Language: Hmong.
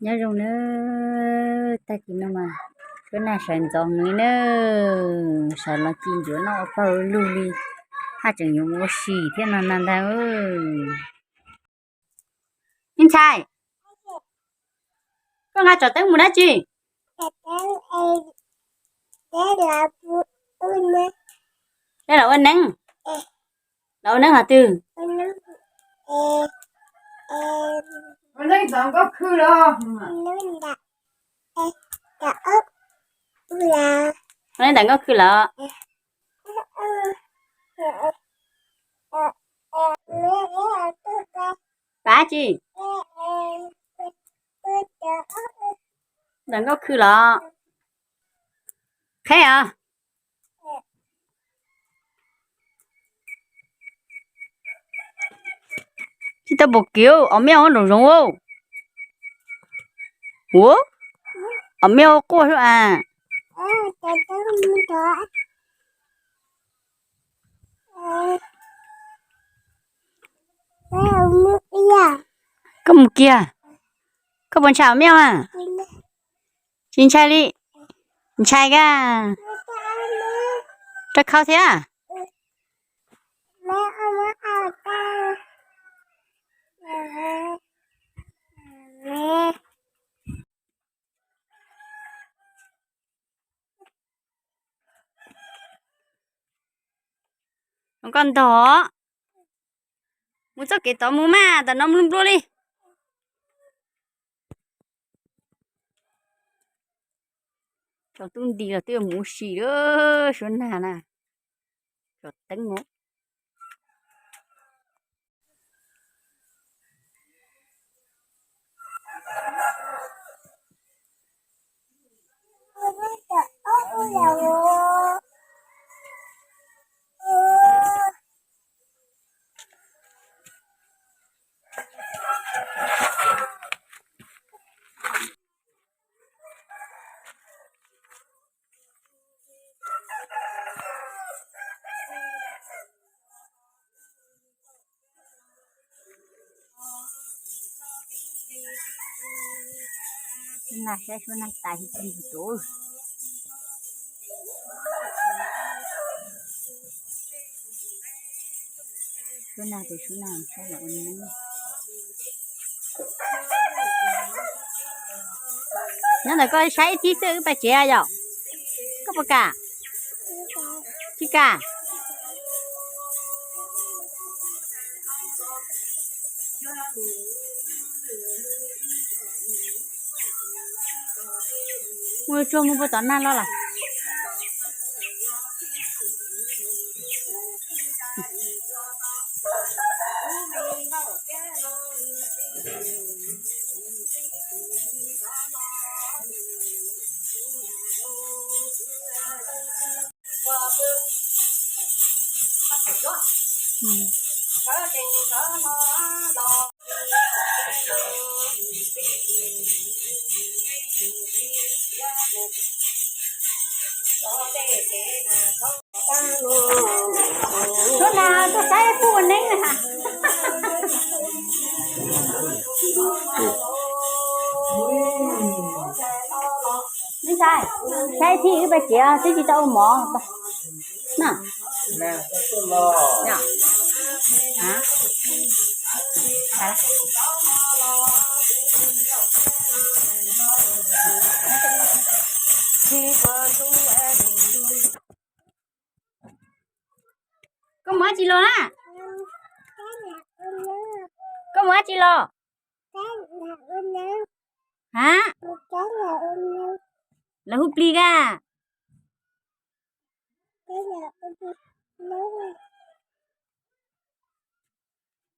Nyob zoo nawb, tag kis no mas suab nag sawv ntxov heev li nawb, sawv los ci ncuav noj ua pawg lug li, haj tseem yuav mus ua si thiab no na ntag. Me ntxhais, koj nqa tsov teeb mus dab tsi? Dab los ua neeb? Los ua neeb qhov twg? Ua neeb ntawm nkauj khw los? Pab tsi? Ntawm nkauj khw los? Qheb os. Tsis tau pom kev, os, me ua nraum zoov. Ua, os, me ua quaj xwb as. Koj mus kiag, koj puas ntshai os me a? Tsis ntshai li. Ntshai kag. Rau khau thiab. Koj ntog, mus txoj kev tod mus mas, tam no nplua nplua li. Cov tub nti los twb mus ua si lawm, suab nag na. Cov teeb os. Suab nag saib suab nag tas li tus. Suab nag tes suab nag saib los ua neeb. Nyob ntawm koj saib ib thib xwb wb pais tsev yom. Koj puas kam? Tsis kam. Mus tsuag mus puag tom nag los lawm. Tuaj na, tuaj saib pub ua neeb na. Saib thiab wb pais tsev twb tsis tau ua mov na. Koj mus dab tsi los na? Koj mus dab tsi los? Ha? Lawv hu plig kag.